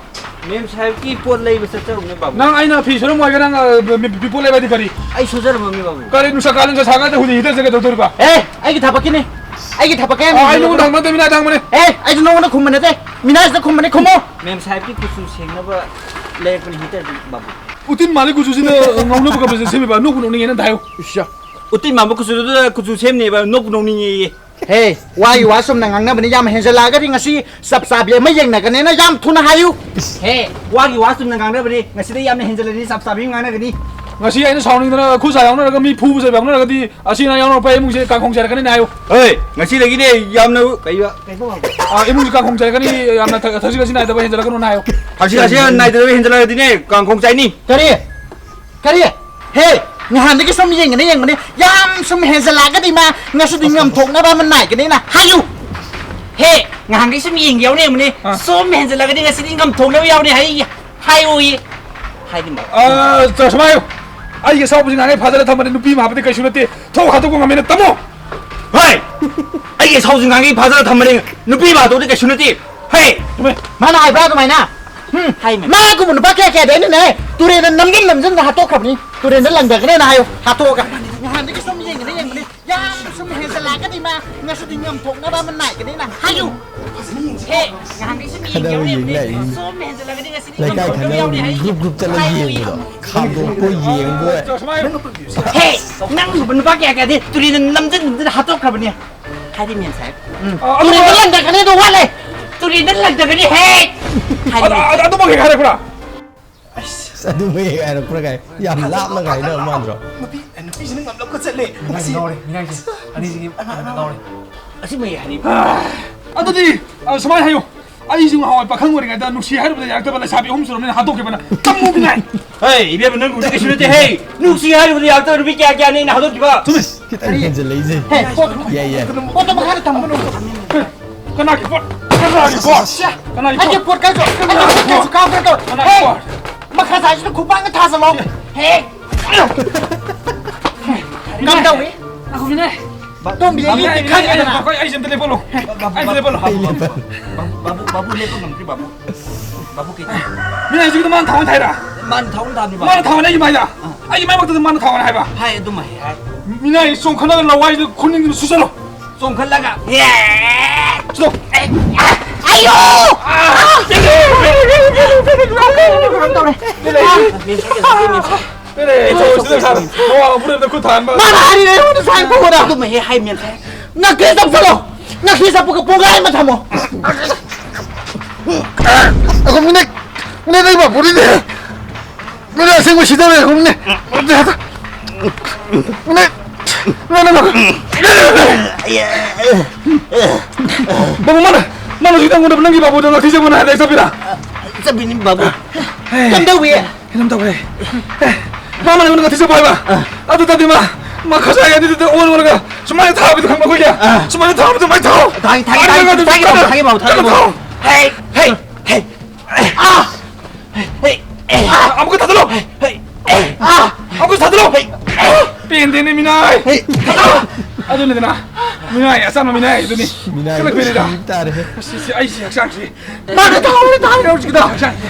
ꯃꯦꯝ ꯁꯥꯍꯦꯕꯀꯤ ꯄꯣꯠ ꯂꯩꯕ ꯆꯠꯆꯔꯨꯕꯅꯦ, ꯕꯥꯕꯨ꯫ ꯅꯪ ꯑꯩꯅ ꯐꯤ ꯁꯨꯔꯝꯃꯣ ꯍꯥꯏꯒꯦ, ꯅꯪ, ꯑ, ꯃꯤ, ꯃꯤ ꯄꯣꯠ ꯂꯩꯕ ꯍꯥꯏꯗꯤ ꯀꯔꯤ? ꯑꯩ ꯁꯨꯖꯔꯝꯃꯃꯤ, ꯕꯥꯕꯨ꯫ ꯀꯔꯤ ꯅꯨꯡꯁꯥ ꯀꯥꯂꯦꯟ ꯅꯨꯡꯁꯥ ꯁꯥꯀꯥꯟꯗ ꯍꯨꯖꯤꯛ ꯍꯤꯇꯔ ꯆꯠꯀꯦ ꯇꯧꯗꯣꯔꯤꯕ? ꯑꯦ, ꯑꯩꯒꯤ ꯊꯕꯛꯀꯤꯅꯤ꯫ ꯑꯩꯒꯤ ꯊꯕꯛꯀꯤ ꯑꯣ, ꯑꯩ ꯅꯉꯣꯟꯗ ꯍꯪꯕ ꯅꯠꯇꯦ, ꯃꯤꯅꯥꯏꯗ ꯍꯪꯕꯅꯦ꯫ ꯑꯦ, ꯑꯩꯁꯨ ꯅꯉꯣꯟꯗ ꯈꯨꯝꯕ ꯅꯠꯇꯦ, ꯃꯤꯅꯥꯏꯁꯤꯗ ꯈꯨꯝꯕꯅꯦ, ꯈꯨꯝꯃꯣ꯫ ꯃꯦꯝ ꯁꯥꯍꯦꯕꯀꯤ ꯀꯨꯆꯨ ꯁꯦꯡꯅꯕ ꯂꯩꯔꯛꯄꯅꯤ ꯍꯤꯇꯔꯗꯨ, ꯕꯥꯕꯨ꯫ ꯎꯇꯤꯟ ꯃꯥꯜꯂꯤ ꯀꯨꯆꯨꯁꯤꯅ ꯉꯧꯅꯕ ꯀꯝꯄ꯭ꯂꯦꯛꯁꯟ ꯁꯦꯝꯃꯤꯕ? ꯅꯣꯛꯄꯨ ꯅꯣꯛꯅꯤꯡꯉꯦ ꯅꯪ ꯍꯥꯏꯌꯨ꯫ ꯏꯁ, ꯎꯇꯤꯟ ꯃꯥꯟꯕ ꯀꯨꯆꯨꯗꯨꯗ ꯀꯨꯆꯨ ꯁꯦꯝꯅꯦꯕ, ꯅꯣꯛꯄꯨ ꯅꯣꯛꯅꯤꯡꯉꯦꯌꯦ꯫ ꯍꯦ, ꯋꯥꯒꯤ ꯋꯥ ꯆꯨꯝꯅ ꯉꯥꯡꯅꯕꯅꯤ, ꯌꯥꯝ ꯍꯦꯟꯖꯜꯂꯛꯑꯒꯗꯤ ꯉꯁꯤ ꯆꯞ ꯆꯥꯕꯤ ꯑꯃ ꯌꯦꯡꯅꯒꯅꯦꯅ ꯌꯥꯝ ꯊꯨꯅ ꯍꯥꯏꯌꯨ꯫ ꯍꯦ, ꯋꯥꯒꯤ ꯋꯥ ꯆꯨꯝꯅ ꯉꯥꯡꯅꯕꯅꯤ, ꯉꯁꯤꯗꯤ ꯌꯥꯝꯅ ꯍꯦꯟꯖꯜꯂꯅꯤ, ꯆꯞ ꯆꯥꯕꯤ ꯑꯃ ꯉꯥꯡꯅꯒꯅꯤ꯫ ꯉꯁꯤ ꯑꯩꯅ ꯁꯥꯎꯅꯤꯡꯗꯅ ꯈꯨꯠ ꯁꯥ ꯌꯥꯎꯅꯔꯒ ꯃꯤ ꯐꯨꯕ ꯆꯩꯕ ꯌꯥꯎꯅꯔꯒꯗꯤ ꯑꯁꯤ ꯑꯅꯥ ꯌꯥꯎꯅꯔꯛꯄ ꯑꯩ ꯏꯃꯨꯡꯁꯦ ꯀꯥꯡꯈꯣꯡ ꯆꯥꯏꯔꯛꯀꯅꯤꯅ ꯍꯥꯏꯌꯨ꯫ ꯍꯣꯏ, ꯉꯁꯤꯗꯒꯤꯗꯤ ꯌꯥꯝꯅ ꯀꯩꯕ? ꯀꯩꯕ ꯍꯧꯕ? ꯑꯥ, ꯏꯃꯨꯡꯁꯦ ꯀꯥꯡꯈꯣꯡ ꯆꯥꯏꯔꯛꯀꯅꯤ, ꯌꯥꯝꯅ ꯊ-, ꯊꯛꯁꯤ ꯈꯥꯁꯤ ꯅꯥꯏꯗꯕ ꯍꯦꯟꯖꯜꯂꯛꯀꯅꯨꯅ ꯍꯥꯏꯌꯨ꯫ ꯊꯛꯁꯤ ꯈꯥꯁꯤ ꯅꯥꯏꯗꯕ ꯍꯦꯟꯖꯜꯂꯛꯑꯗꯤꯅꯦ, ꯀꯥꯡꯈꯣꯡ ꯆꯥꯏꯅꯤ꯫ ꯀꯔꯤ? ꯀꯔꯤ? ꯍꯦ! ꯅꯍꯥꯟꯗꯒꯤ ꯁꯨꯝ ꯌꯦꯡꯒꯅꯤ, ꯌꯦꯡꯒꯅꯤ꯫ ꯌꯥꯝ ꯁꯨꯝ ꯍꯦꯟꯖꯜꯂꯛꯑꯒꯗꯤꯃ ꯉꯁꯤꯗꯤ ꯉꯝꯊꯣꯛꯅꯕ ꯑꯃ ꯅꯥꯏꯒꯅꯤꯅ ꯍꯥꯏꯌꯨ꯫ ꯍꯦ! ꯅꯍꯥꯟꯗꯒꯤ ꯁꯨꯝ ꯌꯦꯡꯒꯦ ꯌꯥꯎꯅ ꯌꯦꯡꯕꯅꯤ꯫ ꯑꯥ꯫ ꯁꯨꯝ ꯍꯦꯟꯖꯜꯂꯛꯑꯒꯗꯤ ꯉꯁꯤꯗꯤ ꯉꯝꯊꯣꯛꯅꯕ ꯌꯥꯎꯅꯤ ꯍꯥꯏ-, ꯍꯥꯏꯌꯨꯌꯦ꯫ ꯍꯥꯏꯗꯤ ꯃꯥ- ꯑꯥ, ꯆ-, ꯁꯨꯃꯥꯏꯅ ꯍꯥꯏꯌꯨ꯫ ꯑꯩꯒꯤ ꯑꯁꯥꯎꯕꯁꯤ ꯉꯥꯡꯉꯩ ꯐꯥꯖꯔ ꯊꯝꯕꯅꯤ, ꯅꯨꯄꯤ ꯑꯃ ꯍꯥꯏꯕꯗꯤ ꯀꯩꯁꯨ ꯅꯠꯇꯦ꯫ ꯊꯣꯛ ꯍꯥꯠꯇꯣꯛꯄ ꯉꯝꯃꯦꯅ ꯇꯝꯃꯣ꯫ ꯍꯣꯏ! ꯑꯩꯒꯤ ꯑꯁꯥꯎꯕꯁꯤ ꯉꯥꯡꯉꯩ ꯐꯥꯖꯔ ꯊꯝꯕꯅꯤ, ꯅꯨꯄꯤ ꯑꯃ ꯍꯥꯠꯇꯣꯛꯄꯗꯤ ꯀꯩꯁꯨ ꯅꯠꯇꯦ꯫ ꯍꯣꯏ! ꯆꯨꯝꯃꯦ꯫ ꯃꯥꯅ ꯍꯥꯏꯕ꯭ꯔꯥ ꯑꯗꯨꯃꯥꯏꯅ? ꯍꯨꯝ, ꯍꯥꯏꯃꯦ꯫ ꯃꯥꯒꯨꯝꯕ ꯅꯨꯄꯥ ꯀꯌꯥ ꯀꯌꯥꯗꯤ ꯑꯩꯅꯅꯦ ꯇꯨꯔꯦꯟꯗ ꯅꯝꯖꯤꯟ ꯅꯝꯖꯤꯟꯗ ꯍꯥꯠꯇꯣꯛꯈ꯭ꯔꯕꯅꯤ꯫ ꯇꯨꯔꯦꯟꯗ ꯂꯪꯊꯒꯅꯦꯅ ꯍꯥꯏꯌꯨ꯫ ꯍꯥꯠꯇꯣꯛꯑꯒ꯫ ꯅꯍꯥꯟꯗꯒꯤ ꯁꯨꯝ ꯌꯦꯡꯒꯅꯤ, ꯌꯦꯡꯒꯅꯤ꯫ ꯌꯥꯝ ꯁꯨꯝ ꯍꯦꯟꯖꯜꯂꯛꯑꯒꯗꯤ ꯃꯥ ꯉꯁꯤꯗꯤ ꯉꯝꯊꯣꯛꯅꯕ ꯑꯃ ꯅꯥꯏꯒꯅꯤꯅ ꯍꯥꯏꯌꯨ꯫ ꯍꯦ, ꯅꯍꯥꯟꯗꯒꯤ ꯁꯨꯝ ꯌꯦꯡꯒꯦ ꯈꯠꯅꯕ ꯌꯦꯡ ꯌꯥꯎꯅꯦ꯫ ꯂꯥꯛꯏꯅꯦ꯫ ꯁꯨꯝ ꯍꯦꯟꯖꯜꯂꯛꯑꯒꯗꯤ ꯉꯁꯤꯗꯤ ꯂꯩꯀꯥꯏ ꯉꯝꯊꯣꯛꯅꯕ ꯈꯠꯅꯕ ꯌꯥꯎꯅꯦ ꯍꯥꯏꯌꯨ꯫ ꯒ꯭ꯔꯨꯞ ꯒ꯭ꯔꯨꯞ ꯆꯠꯂ ꯍꯥꯏꯌꯨ꯫ ꯌꯦꯡꯕꯗꯣ꯫ ꯈꯥꯝꯗꯣꯛꯄ ꯌꯦꯡꯕ꯫ ꯍꯦ, ꯅꯪ ꯅꯨꯄꯥ ꯀꯌꯥ ꯀꯌꯥꯗꯤ ꯇꯨꯔꯦꯟꯗ ꯅꯝꯖꯤꯟ ꯅꯝꯖꯤꯟ ꯍꯥꯠꯇꯣꯛꯈ꯭ꯔꯕꯅꯦ꯫ ꯍꯥꯏꯗꯤ ꯃꯦꯝ ꯁꯥꯍꯦꯕ꯫ ꯎꯝ꯫ ꯑ, ꯑꯗꯨ ꯇꯨꯔꯦꯟꯗ ꯂꯪꯊꯒꯅꯤ ꯑꯗꯣ ꯋꯥꯠꯂꯦ꯫ ꯇꯨꯔꯦꯟꯗ ꯂꯪꯊꯒꯅꯤ ꯍꯦ꯫ ꯍꯥꯏꯗꯤ ꯑꯗꯨ, ꯃꯦꯝ ꯑꯗꯨꯃꯛ ꯍꯦꯛ ꯍꯥꯏꯔꯛꯄ꯭ꯔꯥ? ꯑꯁ, ꯑꯗꯨꯃꯛ ꯍꯦꯛ ꯍꯥꯏꯔꯛꯄ꯭ꯔꯥ ꯀꯥꯏ? ꯌꯥꯝ ꯂꯥꯞꯅ ꯀꯥꯏꯅꯕ ꯃꯥꯟꯗ꯭ꯔꯣ? ꯅꯨꯄꯤ, ꯅꯨꯄꯤꯁꯤꯅ ꯉꯝꯂꯞꯀ ꯆꯠꯂꯦ꯫ ꯃꯤꯅꯥꯏꯁꯦ ꯉꯁꯤ ꯉꯥꯎꯔꯦ, ꯃꯤꯅꯥꯏꯁꯦ꯫ ꯑꯅꯤꯁꯤꯒꯤ ꯑꯉꯥꯡ ꯉꯥꯎꯔꯦ꯫ ꯑꯁꯤ ꯃꯌꯥꯏ ꯍꯥꯏꯅꯤ꯫ ꯑꯗꯨꯗꯤ, ꯑ, ꯁꯨꯃꯥꯏꯅ ꯍꯥꯏꯌꯨ꯫ ꯑꯩꯁꯨ ꯉꯍꯥꯟꯋꯥꯏ ꯄꯥꯈꯪ ꯑꯣꯏꯔꯤꯉꯩꯗ ꯅꯨꯡꯁꯤ ꯍꯥꯏꯔꯨꯕꯗ ꯌꯥꯔꯛꯇꯕ ꯂꯩꯁꯥꯕꯤ ꯑꯍꯨꯝ ꯁꯨꯔꯕꯅꯤꯅ ꯍꯥꯠꯇꯣꯛꯈꯤꯕꯅ ꯇꯝꯃꯨ ꯃꯤꯅꯥꯏ꯫ ꯍꯦ, ꯏꯕꯦꯝꯃ, ꯅꯪ ꯎꯗꯤ ꯀꯩꯁꯨ ꯅꯠꯇꯦ, ꯍꯦ꯫ ꯅꯨꯡꯁꯤ ꯍꯥꯏꯔꯨꯕꯗ ꯌꯥꯔꯛꯇꯕ ꯅꯨꯄꯤ ꯀꯌꯥ ꯀꯌꯥꯅꯤ ꯑꯩꯅ ꯍꯥꯠꯇꯣꯛꯈꯤꯕ꯫ ꯆꯨꯝꯃꯦ꯫ ꯈꯤꯇꯪ ꯀꯔꯤ? ꯍꯦꯟꯖꯜꯂꯛꯏꯁꯦ꯫ ꯍꯦ, ꯄꯣꯠ-, ꯌꯥꯏ, ꯌꯥꯏ꯫ ꯄꯣꯠꯇꯣ ꯃꯈꯥꯗ ꯊꯝꯃꯨ꯫ ꯀꯅꯥꯒꯤ ꯄꯣꯠ? ꯀꯅꯥꯒꯤ ꯄꯣꯠ? ꯁꯦ, ꯀꯅꯥꯒꯤ ꯑꯩꯒꯤ ꯄꯣꯠ? ꯄꯣꯠ ꯀꯥꯏꯁꯨ, ꯑꯩꯒꯤ ꯄꯣꯠ ꯀꯥꯏꯁꯨ ꯀꯥꯎꯗ꯭ꯔꯦ ꯇꯧ꯫ ꯀꯅꯥꯒꯤ ꯍꯦ! ꯄꯣꯠ? ꯃꯈꯥ ꯁꯥꯏꯁꯤꯗ ꯈꯨꯄꯥꯛꯅ ꯊꯥꯖꯜꯂꯣ꯫ ꯍꯦ! ꯀꯝꯗꯧꯏ? ꯉꯥꯏꯈꯣ, ꯃꯤꯅꯥꯏ꯫ ꯇꯣꯝꯕꯤ, ꯑꯩ ꯃꯤꯅꯥꯏ, ꯃꯤꯅꯥꯏ, ꯈꯪꯉꯦꯗꯅ꯫ ꯑꯩ, ꯑꯩ ꯑꯝꯇ ꯂꯦꯞꯄꯜꯂꯣ꯫ ꯑꯩ ꯑꯝꯇ ꯂꯦꯞꯄꯜꯂꯣ꯫ ꯕꯥꯕꯨ, ꯕꯥꯕꯨ, ꯕꯥꯕꯨ ꯂꯦꯞꯄ ꯉꯝꯗ꯭ꯔꯤ, ꯕꯥꯕꯨ꯫ ꯕꯥꯕꯨ ꯀꯩ? ꯃꯤꯅꯥꯏ ꯍꯧꯖꯤꯛꯀꯤꯗꯣ ꯃꯥꯅ ꯊꯥꯎ ꯑꯣꯏꯅ ꯊꯥꯏꯔꯥ? ꯃꯥꯅ ꯊꯥꯎ ꯑꯣꯏꯅ ꯊꯥꯕꯅꯤ, ꯕꯥꯕꯨ꯫ ꯃꯥꯅ ꯊꯥꯎ ꯑꯣꯏꯅ ꯑꯩꯒꯤ ꯃꯥꯏꯗ? ꯑꯥ꯫ ꯑꯩꯒꯤ ꯃꯥꯏꯃꯛꯇꯗ ꯃꯥꯅ ꯊꯥꯎ ꯑꯣꯏꯅ ꯍꯥꯏꯕ? ꯍꯥꯏ, ꯑꯗꯨꯃꯥꯏ ꯍꯥꯏ꯫ ꯃꯤꯅꯥꯏ ꯆꯣꯡꯈꯠꯂꯒ ꯂꯋꯥꯏꯁꯤꯗ ꯈꯨꯅꯤꯡꯗꯨꯅ ꯁꯨꯖꯜꯂꯣ꯫ ꯆꯣꯡꯈꯠꯂꯒ꯫ ꯌꯦ! ꯁꯨꯖꯜꯂꯣ꯫ ꯑꯌꯣ! ꯑꯥ! ꯀꯩꯅꯣ ꯇꯧꯔꯦ꯫ ꯄꯦꯜꯂꯦ꯫ ꯑꯥ! ꯄꯦꯜꯂꯦ꯫ ꯃꯋꯥ ꯐꯨꯔꯦ, ꯈꯨꯠ ꯊꯥꯟꯕ꯫ ꯃꯥꯅ ꯍꯥꯏꯔꯤꯅꯦ ꯑꯩꯉꯣꯟꯗ ꯁꯥꯏ ꯈꯣꯡꯕꯗ꯫ ꯑꯗꯨꯃꯥꯏ ꯍꯦꯛ ꯍꯥꯏ, ꯃꯦꯟ ꯁꯥꯏ꯫ ꯅꯪ ꯀꯦꯁ ꯆꯞꯁꯜꯂꯣ꯫ ꯅꯪ ꯀꯦꯁ ꯆꯞꯄꯒ ꯄꯨꯡꯈꯥꯏ ꯑꯃ ꯊꯝꯃꯣ꯫ ꯑꯩꯈꯣꯏ ꯃꯤꯅꯤꯠ, ꯃꯤꯅꯤꯠ ꯑꯩ ꯃꯄꯨꯔꯤꯅꯦ꯫ ꯃꯤꯅꯤꯠ ꯑꯁꯦꯡꯕ ꯁꯤꯗꯧꯔꯦ, ꯑꯩꯈꯣꯏ ꯃꯤꯅꯤꯠ꯫ Minute, minute, minute. ꯕꯥꯕꯨ, ꯃꯥꯅ, ꯃꯥꯅ ꯍꯧꯖꯤꯛ ꯅꯪꯉꯣꯟꯗ ꯅꯪꯒꯤ ꯕꯥꯕꯨꯗꯣ ꯉꯥꯛꯊꯤꯖꯕꯅ ꯍꯥꯏꯔ ꯆꯠꯄꯤꯔꯥ? ꯆꯠꯄꯤꯅꯤ, ꯕꯥꯕꯨ꯫ ꯀꯝꯗꯧꯋꯤ? ꯀꯩꯅꯣꯝ ꯇꯧꯔꯦ꯫ ꯑꯦ, ꯃꯥ ꯃꯅꯤꯡꯗ ꯉꯥꯛꯊꯤ ꯆꯠꯄ ꯍꯥꯏꯕ? ꯑꯥ꯫ ꯑꯗꯨ ꯇꯥꯗꯤ ꯃꯥ, ꯃꯥ ꯈꯖꯥꯏ ꯑꯅꯤꯗꯨꯗ ꯑꯣꯟ ꯑꯣꯟꯂꯒ ꯁꯨꯃꯥꯏꯅ ꯊꯥꯕꯤꯗꯣ ꯈꯪꯕ ꯑꯩꯈꯣꯏꯒꯤ? ꯑꯥ꯫ ꯁꯨꯃꯥꯏꯅ ꯊꯥꯕꯗꯣ ꯁꯨꯃꯥꯏꯅ ꯊꯥꯎ꯫ ꯊꯥꯒꯦ, ꯊꯥꯒꯦ, ꯊꯥꯒꯦ, ꯊꯥꯒꯦ, ꯊꯥꯒꯦ, ꯊꯥꯒꯦ, ꯊꯥꯒꯦ, ꯊꯥꯒꯦ, ꯊꯥꯒꯦ꯫ ꯀꯟꯅ ꯊꯥꯎ꯫ ꯍꯦ, ꯍꯦ, ꯍꯦ꯫ ꯑꯥ! ꯍꯦ, ꯍꯦ, ꯍꯦ꯫ ꯑꯥ, ꯑꯃꯨꯛꯀ ꯊꯥꯗꯠꯂꯣ꯫ ꯍꯦ, ꯍꯦ, ꯍꯦ꯫ ꯑꯥ! ꯑꯃꯨꯛꯀ ꯊꯥꯗꯠꯂꯣ꯫ ꯍꯦ, ꯍꯦ꯫ ꯄꯦꯟꯗꯦꯅꯦ ꯃꯤꯅꯥꯏ꯫ ꯍꯦ꯫ ꯑꯗꯨꯅꯤꯗꯅ ꯃꯤꯅꯥꯏ, ꯑꯆꯝꯕ ꯃꯤꯅꯥꯏ ꯑꯗꯨꯅꯤ꯫ ꯃꯤꯅꯥꯏ ꯈꯔ ꯄꯦꯜꯂꯦꯗ꯫ ꯁꯤꯕ ꯇꯥꯔꯦ꯫ ꯑꯁ, ꯁꯤ, ꯑꯩ ꯁꯤ ꯍꯛꯆꯥꯡꯁꯤ꯫ ꯃꯥꯅ ꯇꯧꯔꯦ, ꯇꯥꯔꯦ ꯍꯧꯖꯤꯛꯀꯤꯗꯣ꯫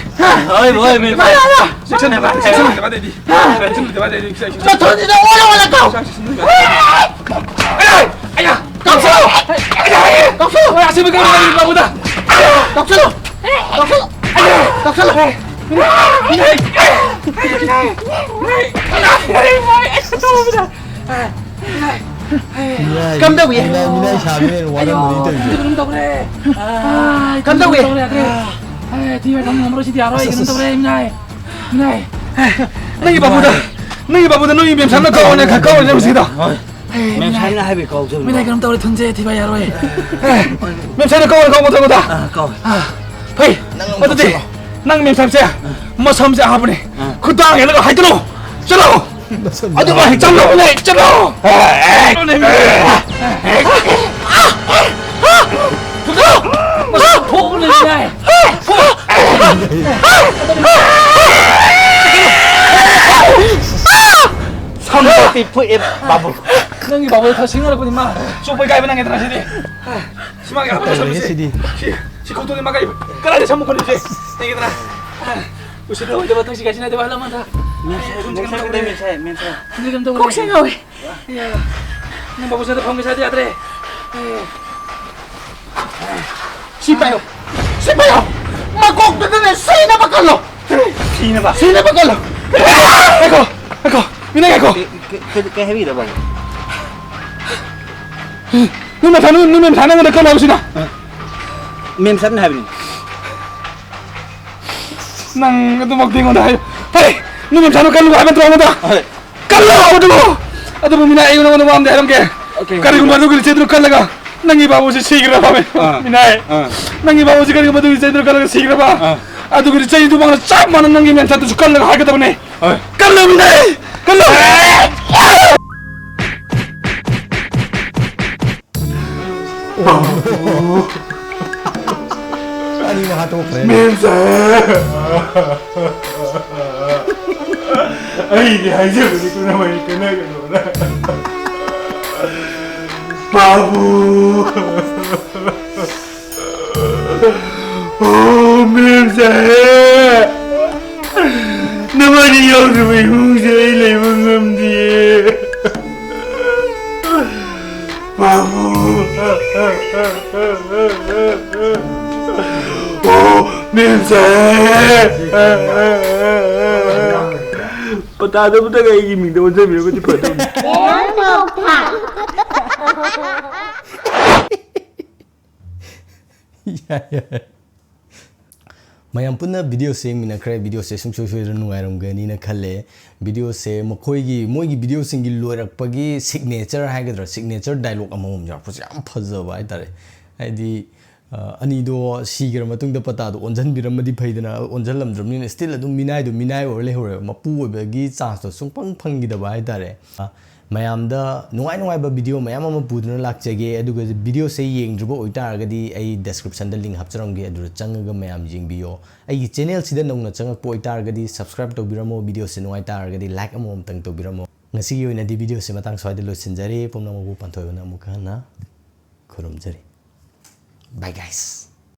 ꯍꯣꯏ, ꯍꯣꯏ, ꯃꯤ ꯃꯥ, ꯃꯥ, ꯃꯥ꯫ ꯆꯦꯛꯁꯤꯟꯅꯕ, ꯆꯦꯛꯁꯤꯟꯅꯕ ꯑꯗꯩꯗꯤ꯫ ꯆꯦꯛꯁꯤꯟꯅꯕ ꯑꯗꯩꯗꯤ, ꯆꯦꯛꯁꯤꯟꯅꯕ꯫ ꯅꯊꯨꯟꯁꯤꯗ ꯑꯣꯜꯂ ꯑꯣꯜꯂ ꯀꯥꯎ꯫ ꯆꯦꯛꯁꯤꯟꯅꯕ꯫ ꯑꯌꯥ! ꯑꯌꯥ! ꯀꯥꯎꯁꯜꯂꯣ! ꯑꯌꯥ! ꯀꯥꯎꯁꯜꯂꯣ! ꯑꯁꯤꯕ ꯀꯥꯎꯁꯜꯂꯣ! ꯀꯥꯎꯁꯜꯂꯣ! ꯀꯥꯎꯁꯜꯂꯣ! ꯀꯥꯎꯁꯜꯂꯣ! ꯀꯝꯗꯧꯏ? ꯃꯤꯅꯥꯏ, ꯃꯤꯅꯥꯏ ꯁꯥꯕꯅꯤꯅ ꯋꯥꯔꯝꯃꯅꯤ ꯇꯧꯔꯤꯁꯦ꯫ ꯀꯩꯅꯣꯝ ꯇꯧꯔꯦ꯫ ꯑꯥ, ꯀꯝꯗꯧꯏ? ꯀꯩꯅꯣꯝ ꯇꯧꯔꯦ, ꯌꯥꯗ꯭ꯔꯦ꯫ ꯑꯥ, ꯊꯤ ꯐꯥꯏ ꯊꯝ ꯉꯝꯃꯔꯣꯏ, ꯁꯤꯗꯤ ꯌꯥꯔꯣꯏ, ꯑꯁ, ꯀꯩꯅꯣꯝ ꯑꯁ꯫ ꯇꯧꯔꯦ, ꯃꯤꯅꯥꯏ꯫ ꯃꯤꯅꯥꯏ꯫ ꯅꯪꯒꯤ ꯕꯥꯕꯨꯗ, ꯅꯪꯒꯤ ꯕꯥꯕꯨꯗ ꯅꯣꯏꯒꯤ ꯃꯦꯝꯁꯥꯝꯅ ꯀꯧꯔꯅꯦ, ꯈꯔ ꯀꯧꯔꯅꯦ ꯃꯁꯤꯗ꯫ ꯍꯣꯏ꯫ ꯃꯦꯝꯁꯥꯝꯅ ꯍꯥꯏꯕ ꯀꯧꯖꯕꯅꯤ꯫ ꯃꯤꯅꯥꯏ, ꯀꯩꯅꯣꯝ ꯇꯧꯔꯦ, ꯊꯨꯟꯁꯦ ꯊꯤ ꯐꯥꯏ ꯌꯥꯔꯣꯏ꯫ ꯑꯦ, ꯃꯦꯝꯁꯥꯝꯅ ꯀꯧꯔ ꯀꯧꯕ ꯊꯕꯛꯇ꯫ ꯑꯥ, ꯀꯧ꯫ ꯑꯥ, ꯐꯩ꯫ ꯅꯪ ꯑꯃꯨꯛ ꯑꯗꯨꯗꯤ ꯆꯠꯂꯣ꯫ ꯅꯪ ꯃꯦꯝꯁꯥꯝꯁꯦ ꯃꯁꯝꯁꯦ ꯍꯥꯞꯄꯅꯦ꯫ ꯑꯥ꯫ ꯈꯨꯗꯥꯡ ꯍꯦꯜꯂꯒ ꯍꯥꯏꯗꯠꯂꯣ꯫ ꯆꯠꯂꯣ꯫ ꯃꯁꯝ ꯑꯗꯨꯒ ꯍꯦꯛ ꯆꯠꯂꯣꯅꯦ, ꯆꯠꯂꯣ꯫ ꯆꯠꯂꯣꯅꯦ꯫ ꯃꯁꯝ ꯊꯣꯛꯑ ꯂꯩꯔꯦ꯫ ꯁꯝꯗꯣ ꯇꯤꯛꯊꯣꯛꯑꯦ, ꯕꯥꯕꯨ꯫ ꯅꯪꯒꯤ ꯕꯥꯕꯨꯗ ꯊꯥ ꯁꯤꯡꯅꯔꯛꯄꯅꯤ, ꯃꯥ ꯆꯣꯞꯄ ꯏꯀꯥꯏꯕ ꯅꯪꯉꯦꯗꯅ ꯁꯤꯗꯤ꯫ ꯁꯤꯃꯥꯒꯤ ꯍꯥꯞꯄ ꯇꯧꯔꯦꯍꯦ ꯁꯝꯁꯦ꯫ ꯁꯤꯗꯤ꯫ ꯁꯤ꯫ ꯁꯤ ꯈꯣꯡꯊꯣꯡꯁꯦ ꯃꯥ ꯀꯔꯤ, ꯀꯗꯥꯏꯗ ꯁꯝꯃꯨ ꯈꯣꯠꯂꯤꯁꯦ? ꯌꯦꯡꯒꯦꯗꯅ꯫ ꯎꯁꯤꯠꯇ ꯑꯣꯏꯗꯕ, ꯊꯛꯁꯤ ꯈꯥꯁꯤ ꯅꯥꯏꯗꯕ ꯑꯍꯜ ꯂꯃꯟꯗ꯫ ꯃꯦꯝ ꯁꯥꯍꯦꯕ, ꯃꯦꯝ ꯁꯥꯍꯦꯕ꯫ ꯀꯣꯛꯁꯦ ꯉꯥꯎꯋꯦ꯫ ꯅꯪ ꯕꯥꯕꯨꯁꯤꯗ ꯐꯝꯒꯦ ꯁꯥꯗꯤ ꯌꯥꯗ꯭ꯔꯦ꯫ ꯁꯤ ꯄꯥꯏꯌꯣ꯫ ꯁꯤ ꯄꯥꯏꯌꯣ꯫ ꯃꯀꯣꯛꯇꯨꯗꯅꯦ ꯁꯤꯅꯕ ꯀꯜꯂꯣ꯫ ꯁꯤꯅꯕ? ꯁꯤꯅꯕ ꯀꯜꯂꯣ꯫ ꯉꯥꯏꯈꯣ, ꯉꯥꯏꯈꯣ꯫ ꯃꯤꯅꯥꯏ ꯉꯥꯏꯈꯣ꯫ ꯀꯩ, ꯀꯩ, ꯀꯩ ꯍꯥꯏꯕꯤꯒꯗꯕ? ꯅꯪ ꯃꯊꯥ, ꯅꯪ, ꯅꯪ ꯃꯊꯥ ꯅꯪꯉꯣꯟꯗ ꯀꯜꯂꯣ ꯍꯥꯏꯕꯁꯤꯅ? ꯃꯦꯝ ꯁꯥꯍꯦꯕꯅ ꯍꯥꯏꯕꯅꯤ꯫ ꯅꯪ ꯑꯗꯨꯃꯛꯇꯤ ꯑꯩꯉꯣꯟꯗ ꯍꯥꯏ-, ꯍꯩ! ꯅꯪ ꯃꯦꯝ ꯁꯥꯍꯦꯕꯅ ꯀꯜꯂꯨ ꯍꯥꯏꯕ ꯅꯠꯇ꯭ꯔꯣ ꯑꯩꯉꯣꯟꯗ? ꯍꯣꯏ꯫ ꯀꯜꯂꯣ ꯑꯗꯨꯕꯨ! ꯑꯗꯨꯕꯨ ꯃꯤꯅꯥꯏ, ꯑꯩ ꯅꯉꯣꯟꯗ ꯋꯥ ꯑꯃꯗꯤ ꯍꯥꯏꯔꯝꯒꯦ꯫ ꯑꯣꯀꯦ꯫ ꯀꯔꯤꯒꯨꯝꯕ ꯑꯗꯨꯒꯤ ꯂꯤꯆꯩꯗꯨꯅ ꯀꯜꯂꯒ ꯅꯪꯒꯤ ꯕꯥꯕꯨꯁꯤ ꯁꯤꯈ꯭ꯔꯕ, ꯑꯥ꯫ ꯃꯤꯅꯥꯏ꯫ ꯑꯥ꯫ ꯅꯪꯒꯤ ꯕꯥꯕꯨꯁꯤ ꯀꯔꯤꯒꯨꯝꯕ ꯑꯗꯨꯒꯤ ꯂꯤꯆꯩꯗꯨꯅ ꯀꯜꯂꯒ ꯁꯤꯈ꯭ꯔꯕ? ꯑꯥ꯫ ꯑꯗꯨꯒꯤ ꯂꯤꯆꯩꯗꯨꯃꯛꯅ ꯆꯞ ꯃꯥꯟꯅ ꯅꯪꯒꯤ ꯃꯦꯝ ꯁꯥꯍꯦꯕꯇꯁꯨ ꯀꯜꯂꯒ ꯍꯥꯏꯒꯗꯕꯅꯦ꯫ ꯍꯣꯏ꯫ ꯀꯜꯂꯣ ꯃꯤꯅꯥꯏ! ꯀꯜꯂꯣ! ꯑꯅꯤꯃꯛ ꯍꯥꯠꯇꯣꯛꯈ꯭ꯔꯦ꯫ ꯃꯦꯝ ꯁꯥꯍꯦꯕ! ꯑꯩꯗꯤ ꯍꯥꯏꯖꯕꯅꯤ ꯀꯩꯅꯣ, ꯃꯩ ꯀꯟꯅꯒꯅꯣꯅ꯫ ꯕꯥꯕꯨ! ꯑꯣ, ꯃꯦꯝ ꯁꯥꯍꯦꯕ! ꯅꯕꯥꯅꯤ ꯌꯥꯎꯗꯕ ꯏꯃꯨꯡꯁꯦ ꯑꯩ ꯂꯩꯕ ꯉꯝꯗꯤꯌꯦ꯫ ꯕꯥꯕꯨ! ꯑꯣ, ꯃꯦꯝ ꯁꯥꯍꯦꯕ! ꯄꯇꯥꯗꯣ ꯑꯝꯇꯒ ꯑꯩꯒꯤ ꯃꯤꯡꯗ ꯑꯣꯟꯁꯤꯟꯕꯤꯔꯝꯃꯗꯤ ꯐꯗꯧꯅꯤ꯫ ꯌꯥꯏ, ꯌꯥꯏ꯫ ꯃꯌꯥꯝ ꯄꯨꯟꯅ ꯚꯤꯗꯤꯑꯣꯁꯦ ꯌꯦꯡꯃꯤꯟꯅꯈ꯭ꯔꯦ꯫ ꯚꯤꯗꯤꯑꯣꯁꯦ ꯁꯨꯡꯁꯣꯏ ꯁꯣꯏꯗꯅ ꯅꯨꯡꯉꯥꯏꯔꯝꯒꯅꯤꯅ ꯈꯜꯂꯦ꯫ ꯚꯤꯗꯤꯑꯣꯁꯦ ꯃꯈꯣꯏꯒꯤ, ꯃꯣꯏꯒꯤ ꯚꯤꯗꯤꯑꯣꯁꯤꯡꯒꯤ ꯂꯣꯏꯔꯛꯄꯒꯤ signature ꯍꯥꯏꯒꯗ꯭ꯔꯥ, signature dialogue ꯑꯃꯃꯝ ꯌꯥꯎꯔꯛꯄꯁꯦ ꯌꯥꯝ ꯐꯖꯕ ꯍꯥꯏꯇꯥꯔꯦ꯫ ꯍꯥꯏꯗꯤ, ꯑ, ꯑꯅꯤꯗꯣ ꯁꯤꯈ꯭ꯔ ꯃꯇꯨꯡꯗ ꯄꯇꯥꯗꯣ ꯑꯣꯟꯁꯤꯟꯕꯤꯔꯝꯃꯗꯤ ꯐꯩꯗꯅ, ꯑꯣꯟꯁꯤꯜꯂꯝꯗ꯭ꯔꯕꯅꯤꯅ still ꯑꯗꯨꯝ ꯃꯤꯅꯥꯏꯗꯣ ꯃꯤꯅꯥꯏ ꯑꯣꯏꯔ ꯂꯩꯍꯧꯔꯦꯕ, ꯃꯄꯨ ꯑꯣꯏꯕꯒꯤ chanceꯇꯣ ꯁꯨꯡꯐꯪ ꯐꯪꯈꯤꯗꯕ ꯍꯥꯏꯇꯥꯔꯦ꯫ ꯑ, ꯃꯌꯥꯝꯗ ꯅꯨꯡꯉꯥꯏ ꯅꯨꯡꯉꯥꯏꯕ ꯚꯤꯗꯤꯑꯣ ꯃꯌꯥꯝ ꯑꯃ ꯄꯨꯗꯨꯅ ꯂꯥꯛꯆꯒꯦ꯫ ꯑꯗꯨꯒ ꯚꯤꯗꯤꯑꯣꯁꯦ ꯌꯦꯡꯗ꯭ꯔꯤꯕ ꯑꯣꯏꯇꯥꯔꯒꯗꯤ ꯑꯩ descriptionꯗ link ꯍꯥꯞꯆꯔꯝꯒꯦ, ꯑꯗꯨꯗ ꯆꯪꯉꯒ ꯃꯌꯥꯝ ꯌꯦꯡꯕꯤꯌꯣ꯫ ꯑꯩꯒꯤ channelꯁꯤꯗ ꯅꯧꯅ ꯆꯪꯉꯛꯄ ꯑꯣꯏꯇꯥꯔꯒꯗꯤ subscribe ꯇꯧꯕꯤꯔꯝꯃꯣ, ꯚꯤꯗꯤꯑꯣꯁꯦ ꯅꯨꯡꯉꯥꯏ ꯇꯥꯔꯒꯗꯤ like ꯑꯃꯃꯝꯇꯪ ꯇꯧꯕꯤꯔꯝꯃꯣ꯫ ꯉꯁꯤꯒꯤ ꯑꯣꯏꯅꯗꯤ ꯚꯤꯗꯤꯑꯣꯁꯦ ꯃꯇꯥꯡ ꯁ꯭ꯋꯥꯏꯗ ꯂꯣꯏꯁꯤꯟꯖꯔꯦ꯫ ꯄꯨꯝꯅꯃꯛꯄꯨ ꯄꯥꯟꯊꯣꯏꯕꯅ ꯑꯃꯨꯛꯀ ꯍꯟꯅ ꯈꯨꯔꯨꯝꯖꯔꯤ꯫ Bye guys꯫